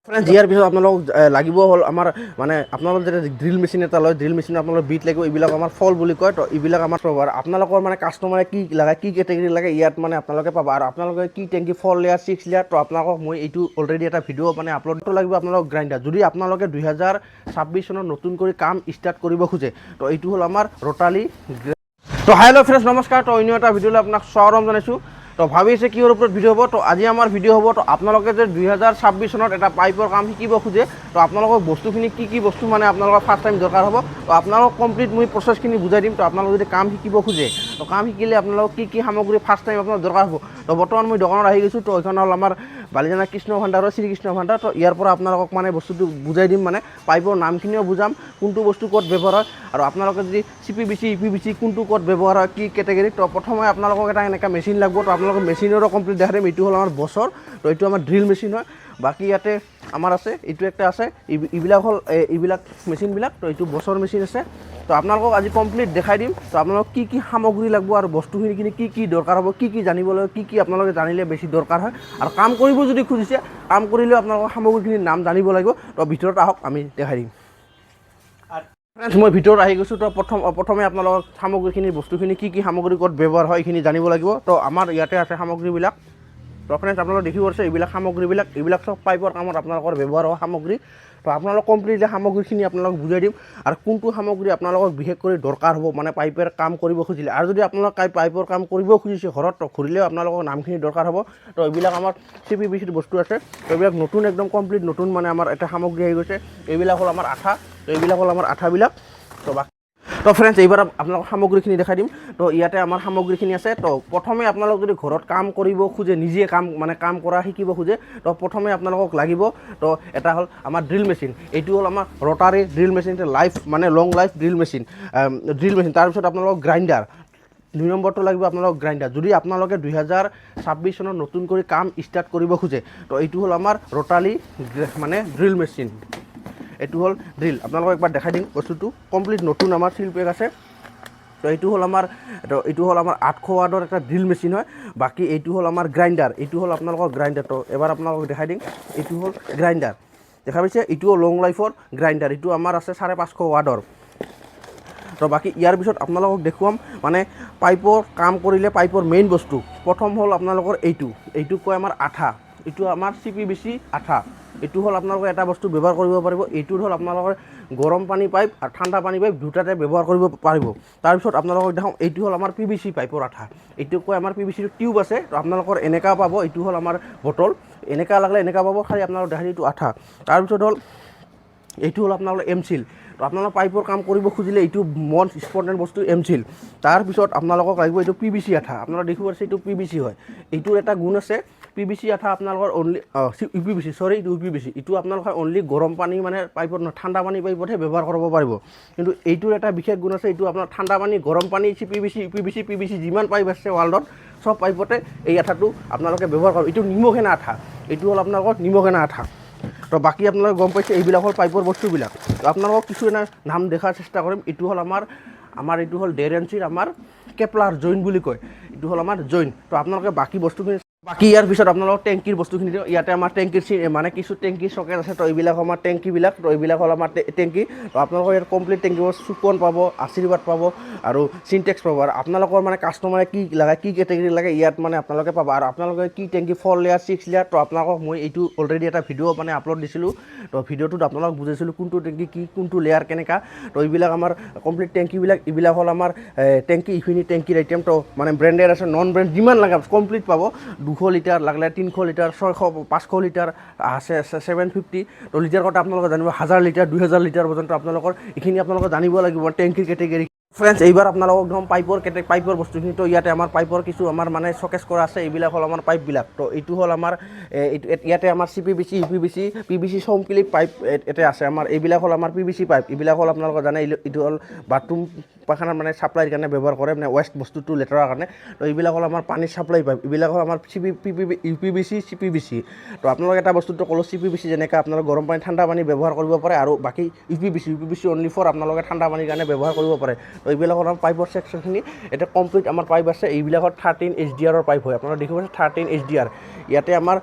Friends, ইয়াৰ পিছত আপোনালোকক লাগিব হ'ল আমাৰ মানে আপোনালোক যেতিয়া ড্ৰিল মেচিন এটা লয়, ড্ৰিল মেচিন আপোনালোকৰ বিট লাগিব। এইবিলাক আমাৰ ফল বুলি কয়। তো এইবিলাক আমাৰ পাব আৰু আপোনালোকৰ মানে কাষ্টমাৰে কি লাগে, কি কেটেগৰী লাগে, ইয়াত মানে আপোনালোকে পাব। আৰু আপোনালোকে কি টেংকি 4 লেয়াৰ, 6 লেয়াৰ, তো আপোনালোকক মই এইটো অলৰেডি এটা ভিডিঅ' মানে আপলোড লাগিব। আপোনালোকক গ্ৰাইণ্ডাৰ, যদি আপোনালোকে 2026 চনত নতুন কৰি কাম ষ্টাৰ্ট কৰিব খোজে, তো এইটো হ'ল আমাৰ ৰটালি। তো হেল্ল' ফ্ৰেণ্ডছ, নমস্কাৰ। তো অন্য এটা ভিডিঅ'লৈ আপোনাক স্বাগতম জনাইছোঁ। তো ভাবিছে কিহৰ ওপৰত ভিডিঅ' হ'ব? তো আজি আমাৰ ভিডিঅ' হ'ব, তো আপোনালোকে যে 2026 চনত এটা পাইপৰ কাম শিকিব খোজে, তো আপোনালোকক বস্তুখিনি কি কি বস্তু মানে আপোনালোকৰ ফাৰ্ষ্ট টাইম দৰকাৰ হ'ব, তো আপোনালোকক কমপ্লিট মই প্ৰচেছখিনি বুজাই দিম। তো আপোনালোকে যদি কাম শিকিব খোজে, তো কাম শিকিলে আপোনালোকক কি কি সামগ্ৰী ফাৰ্ষ্ট টাইম আপোনাৰ দৰকাৰ হ'ব। তো বৰ্তমান মই দোকানত আহি গৈছোঁ। তো এইখন হ'ল আমাৰ বালিজানা কৃষ্ণ ভাণ্ডাৰৰ শ্ৰীকৃষ্ণ ভাণ্ডাৰ। তো ইয়াৰ পৰা আপোনালোকক মানে বস্তুটো বুজাই দিম, মানে পাইপৰ নামখিনিও বুজাম, কোনটো বস্তু ক'ত ব্যৱহাৰ হয় আৰু আপোনালোকে যদি C P V C, U P V C কোনটো ক'ত ব্যৱহাৰ হয়, কি কেটেগৰী। তো প্ৰথমে আপোনালোকক এটা এনেকুৱা মেচিন লাগিব। তো আপোনালোকক মেচিনৰো কমপ্লিট দেখাই দিম। এইটো হ'ল আমাৰ বছৰ, তো এইটো আমাৰ ড্ৰিল মেচিন হয়। বাকী ইয়াতে আমাৰ আছে, এইটো একটা আছে, এইবিলাক হ'ল এইবিলাক মেচিনবিলাক। তো এইটো বছৰ মেচিন আছে। তো আপোনালোকক আজি কমপ্লিট দেখাই দিম। তো আপোনালোকক কি কি সামগ্ৰী লাগিব আৰু বস্তুখিনি কি কি দৰকাৰ হ'ব, কি কি জানিব লাগিব, কি কি আপোনালোকে জানিলে বেছি দৰকাৰ হয় আৰু কাম কৰিব যদি খুজিছে, কাম কৰিলেও আপোনালোকৰ সামগ্ৰীখিনিৰ নাম জানিব লাগিব। তো ভিতৰত আহক, আমি দেখাই দিম। ফ্ৰেণ্ডছ, মই ভিতৰত আহি গৈছোঁ। তো প্ৰথমে আপোনালোকক সামগ্ৰীখিনি, বস্তুখিনি কি কি সামগ্ৰী ক'ত ব্যৱহাৰ হয়, এইখিনি জানিব লাগিব। তো আমাৰ ইয়াতে আছে সামগ্ৰীবিলাক। তো ফ্ৰেণ্ডছ, আপোনালোকে দেখিব পাৰিছে এইবিলাক সামগ্ৰীবিলাক, এইবিলাক চব পাইপৰ কামত আপোনালোকৰ ব্যৱহাৰ হোৱা সামগ্ৰী। তো আপোনালোক কমপ্লিটলি সামগ্ৰীখিনি আপোনালোকক বুজাই দিম আৰু কোনটো সামগ্ৰী আপোনালোকক বিশেষ কৰি দৰকাৰ হ'ব মানে পাইপেৰ কাম কৰিব খুজিলে। আৰু যদি আপোনালোক পাইপৰ কাম কৰিব খুজিছে ঘৰত, তো ঘূৰিলেও আপোনালোকৰ নামখিনি দৰকাৰ হ'ব। তো এইবিলাক আমাৰ চি পি বি চিৰ বস্তু আছে। তো এইবিলাক নতুন, একদম কমপ্লিট নতুন মানে আমাৰ এটা সামগ্ৰী আহি গৈছে। এইবিলাক হ'ল আমাৰ আঠা। তো এইবিলাক হ'ল আমাৰ আঠাবিলাক। তো ফ্ৰেণ্ডছ, এইবাৰ আপোনালোকক সামগ্ৰীখিনি দেখাই দিম। তো ইয়াতে আমাৰ সামগ্ৰীখিনি আছে। তো প্ৰথমে আপোনালোক যদি ঘৰত কাম কৰিব খোজে, নিজে কাম মানে কাম কৰা শিকিব খোজে, তো প্ৰথমে আপোনালোকক লাগিব, তো এটা হ'ল আমাৰ ড্ৰিল মেচিন। এইটো হ'ল আমাৰ ৰটাৰী ড্ৰিল মেচিন, লাইফ মানে লং life drill machine. তাৰপিছত আপোনালোকক গ্ৰাইণ্ডাৰ, 2 নম্বৰটো লাগিব আপোনালোকক গ্ৰাইণ্ডাৰ। যদি আপোনালোকে 2026 চনত নতুন কৰি কাম ষ্টাৰ্ট কৰিব খোজে, তো এইটো হ'ল আমাৰ ৰটালি মানে ড্ৰিল মেচিন। এইটো হ'ল ড্ৰিল। আপোনালোকক একবাৰ দেখাই দিম বস্তুটো। কমপ্লিট নতুন আমাৰ চিল পেক আছে। তো এইটো হ'ল আমাৰ 800 ৱাটৰ এটা ড্ৰিল মেচিন হয়। বাকী এইটো হ'ল আমাৰ গ্ৰাইণ্ডাৰ। এইটো হ'ল আপোনালোকৰ গ্ৰাইণ্ডাৰ। তো এবাৰ আপোনালোকক দেখাই দিম। এইটো হ'ল গ্ৰাইণ্ডাৰ, দেখা পাইছে? এইটোও লং লাইফৰ গ্ৰাইণ্ডাৰ। এইটো আমাৰ আছে 550 ৱাটৰ। তো বাকী ইয়াৰ পিছত আপোনালোকক দেখুৱাম, মানে পাইপৰ কাম কৰিলে পাইপৰ মেইন বস্তু প্ৰথম হ'ল আপোনালোকৰ এইটো। এইটো কয় আমাৰ আঠা। এইটো আমাৰ চি পি বি চি আঠা। এইটো হ'ল আপোনালোকে এটা বস্তু ব্যৱহাৰ কৰিব পাৰিব। এইটোৰ হ'ল আপোনালোকৰ গৰম পানী পাইপ আৰু ঠাণ্ডা পানী পাইপ দুটাতে ব্যৱহাৰ কৰিব পাৰিব। তাৰপিছত আপোনালোকক দেখাওঁ, এইটো হ'ল আমাৰ পি বি চি পাইপৰ আঠা। এইটো কয় আমাৰ পি বি চিৰ টিউব আছে। তো আপোনালোকৰ এনেকুৱা পাব। এইটো হ'ল আমাৰ বটল। এনেকুৱা লাগিলে এনেকুৱা পাব। খালি আপোনালোক দেখাই এইটো আঠা। তাৰপিছত হ'ল এইটো হ'ল আপোনালোকৰ এম চিল। তো আপোনালোক পাইপৰ কাম কৰিব খুজিলে এইটো মষ্ট ইম্পৰ্টেণ্ট বস্তু এম চিল। তাৰপিছত আপোনালোকক লাগিব এইটো পি বি চি আঠা। আপোনালোকে দেখিব পাৰিছে, এইটো পি বি চি হয়। এইটোৰ এটা গুণ আছে। পি বি চি আঠা আপোনালোকৰ only U P V C, sorry, এইটো ইউ পি বি চি। এইটো আপোনালোকে অনলি গৰম পানী মানে পাইপত নহয়, ঠাণ্ডা পানী পাইপতহে ব্যৱহাৰ কৰিব পাৰিব। কিন্তু এইটোৰ এটা বিশেষ গুণ আছে। এইটো আপোনাৰ ঠাণ্ডা পানী, গৰম পানী, C P V C, U P V C, P V C, যিমান পাইপ আছে ৱৰ্ল্ডত, চব পাইপতে এই আঠাটো আপোনালোকে ব্যৱহাৰ কৰিব। এইটো নিমখ সেনা আঠা। এইটো হ'ল আপোনালোকৰ নিমখ সেনা আঠা। তো বাকী আপোনালোকে গম পাইছে, এইবিলাক হ'ল পাইপৰ বস্তুবিলাক। তো আপোনালোকক কিছু এনে নাম দেখাৰ চেষ্টা কৰিম। এইটো হ'ল আমাৰ এইটো হ'ল 1.5 ইঞ্চিৰ আমাৰ কেপলাৰ জইন বুলি কয়। এইটো হ'ল আমাৰ জইন। তো আপোনালোকে বাকী বস্তুখিনি, বাকী ইয়াৰ পিছত আপোনালোকক টেংকিৰ বস্তুখিনি দিওঁ। ইয়াতে আমাৰ টেংকিৰ মানে কিছু টেংকি চকেট আছে। তো এইবিলাক আমাৰ টেংকিবিলাক। তো এইবিলাক হ'ল আমাৰ টেংকি। তো আপোনালোকৰ ইয়াত কমপ্লিট টেংকি পাব, চুকন পাব, আশীৰ্বাদ পাব আৰু চিনটেক্স পাব। আৰু আপোনালোকৰ মানে কাষ্টমাৰে কি লাগে, কি কেটেগৰী লাগে, ইয়াত মানে আপোনালোকে পাব। আৰু আপোনালোকে কি টেংকি 4 লেয়াৰ, 6 লেয়াৰ, তো আপোনালোকক মই এইটো অলৰেডি এটা ভিডিঅ' মানে আপলোড দিছিলোঁ। তো ভিডিঅ'টোত আপোনালোকক বুজাইছিলোঁ কোনটো টেংকি কি, কোনটো লেয়াৰ কেনেকুৱা। তো এইবিলাক আমাৰ কমপ্লিট টেংকিবিলাক। এইবিলাক হ'ল আমাৰ টেংকি, এইখিনি টেংকিৰ আইটেম। তো মানে ব্ৰেণ্ডেড আছে, নন ব্ৰেণ্ড যিমান লাগে কমপ্লিট পাব। 200 লিটাৰ লাগিলে, 300 লিটাৰ, 600, 500 লিটাৰ আছে, 750। তো লিটাৰ কথা আপোনালোকে জানিব, 1000 লিটাৰ, 2000 লিটাৰ পৰ্যন্ত আপোনালোকৰ এইখিনি আপোনালোকে জানিব লাগিব টেংকিৰ কেটেগৰী। ফ্ৰেণ্ডছ, এইবাৰ আপোনালোকক একদম পাইপৰ বস্তুখিনি। তো ইয়াতে আমাৰ পাইপৰ কিছু আমাৰ মানে চকেচ কৰা আছে। এইবিলাক হ'ল আমাৰ পাইপবিলাক। তো এইটো হ'ল আমাৰ এইটো ইয়াতে আমাৰ C P V C, U P V C, P V C চব পাইপ ইয়াতে আছে আমাৰ। এইবিলাক হ'ল আমাৰ পি বি চি পাইপ। এইবিলাক হ'ল আপোনালোকে জানে, এইটো হ'ল বাথৰুম পায়খানাৰ মানে ছাপ্লাইৰ কাৰণে ব্যৱহাৰ কৰে, মানে ৱেষ্ট বস্তুটো লেতেৰাৰ কাৰণে। তো এইবিলাক হ'ল আমাৰ পানীৰ ছাপ্লাই পাইপ। এইবিলাক হ'ল আমাৰ C P P P UPVC, CPVC। তো আপোনালোকে এটা বস্তুটো ক'লোঁ, চিপিভিচি যেনেকৈ আপোনালোকে গৰম পানী, ঠাণ্ডা পানী ব্যৱহাৰ কৰিব পাৰে আৰু বাকী UPVC, UPVC only for আপোনালোকে ঠাণ্ডা পানীৰ কাৰণে ব্যৱহাৰ কৰিব পাৰে। তো এইবিলাক হ'ল আমাৰ পাইপৰ ছেকশ্যনখিনি। এতিয়া কমপ্লিট আমাৰ পাইপ আছে। এইবিলাকত 13 এইচডিআৰৰ পাইপ হয়। আপোনালোকে দেখিব পাইছে 13 এইচডিআৰ। ইয়াতে আমাৰ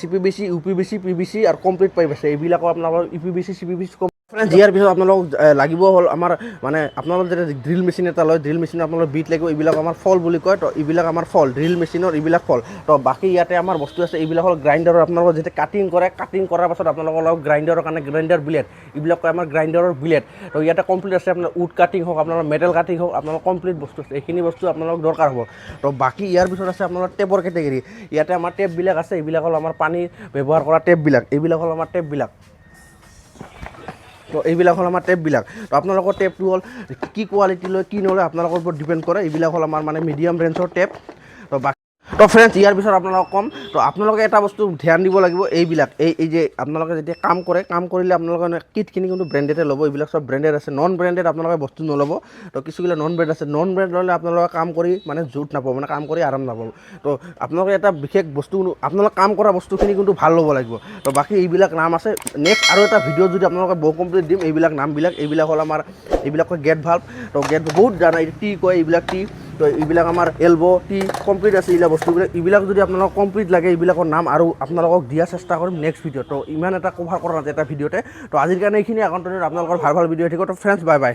চিপিভিচি, ইউপিভিচি, পিভিচি আৰু কমপ্লিট পাইপ আছে। এইবিলাকো আপোনালোকৰ ইউপিভিচি, চিপিভিচি। ফ্ৰেণ্ডছ, ইয়াৰ পিছত আপোনালোকক লাগিব হ'ল আমাৰ মানে আপোনালোক যেতিয়া ড্ৰিল মেচিন এটা লয়, ড্ৰিল মেচিনৰ আপোনালোকৰ বিট লাগিব। এইবিলাক আমাৰ ফল বুলি কয়। তো এইবিলাক আমাৰ ফল, ড্ৰিল মেচিনৰ এইবিলাক ফল। তো বাকী ইয়াতে আমাৰ বস্তু আছে। এইবিলাক হ'ল গ্ৰাইণ্ডাৰৰ, আপোনালোকৰ যেতিয়া কাটিং কৰে, কাটিং কৰাৰ পাছত আপোনালোকৰ লগত গ্ৰাইণ্ডাৰৰ কাৰণে গ্ৰাইণ্ডাৰ ব্লেড। এইবিলাক কয় আমাৰ গ্ৰাইণ্ডাৰৰ ব্লেড। তো ইয়াতে কমপ্লিট আছে। আপোনাৰ উড কাটিং হওক, আপোনালোকৰ মেটেল কাটিং হওক, আপোনালোকৰ কমপ্লিট বস্তু আছে। এইখিনি বস্তু আপোনালোকক দৰকাৰ হ'ব। তো বাকী ইয়াৰ পিছত আছে আপোনালোকৰ টেপৰ কেটেগৰী। ইয়াতে আমাৰ টেপবিলাক আছে। এইবিলাক হ'ল আমাৰ পানী ব্যৱহাৰ কৰা টেপবিলাক। এইবিলাক হ'ল আমাৰ টেপবিলাক। তো এইবিলাক হ'ল আমাৰ টেপবিলাক। তো আপোনালোকৰ টেপটো হ'ল কি কোৱালিটি লয়, কি নলয়, আপোনালোকৰ ওপৰত ডিপেণ্ড কৰে। এইবিলাক হ'ল আমাৰ মানে মিডিয়াম ৰেঞ্জৰ টেপ। তো বাকী তো ফ্ৰেণ্ডছ, ইয়াৰ পিছত আপোনালোকক ক'ম। তো আপোনালোকে এটা বস্তু ধ্যান দিব লাগিব। এইবিলাক এই এই যে আপোনালোকে যেতিয়া কাম কৰে, কাম কৰিলে আপোনালোকে মানে কিটখিনি কিন্তু ব্ৰেণ্ডেডে ল'ব। এইবিলাক চব ব্ৰেণ্ডেড আছে। নন ব্ৰেণ্ডেড আপোনালোকে বস্তু নল'ব। তো কিছুগিলা নন ব্ৰেণ্ড আছে। নন ব্ৰেণ্ড ল'লে আপোনালোকে কাম কৰি মানে জোত নাপাব, মানে কাম কৰি আৰাম নাপাব। তো আপোনালোকে এটা বিশেষ বস্তু, আপোনালোকে কাম কৰা বস্তুখিনি কিন্তু ভাল ল'ব লাগিব। তো বাকী এইবিলাক নাম আছে। নেক্সট আৰু এটা ভিডিঅ' যদি আপোনালোকে বহু কমপ্লিট দিম এইবিলাক নামবিলাক। এইবিলাক হ'ল আমাৰ, এইবিলাক কয় গেট ভাল্ভ। তো গেট বহুত জানা, টি কয় এইবিলাক টি। তো এইবিলাক আমাৰ এলব' টি কমপ্লিট আছে এইবিলাক বস্তুবিলাক। এইবিলাক যদি আপোনালোকক কমপ্লিট লাগে, এইবিলাকৰ নাম আৰু আপোনালোকক দিয়া চেষ্টা কৰিম নেক্সট ভিডিঅ'ত। তো ইমান এটা কভাৰ কৰা নাযায় এটা ভিডিঅ'তে। তো আজিৰ কাৰণে এইখিনি। আগন্তুক আপোনালোকৰ ভাল ভাল ভিডিঅ' থাকিব। তো ফ্ৰেণ্ডছ, বাই বাই।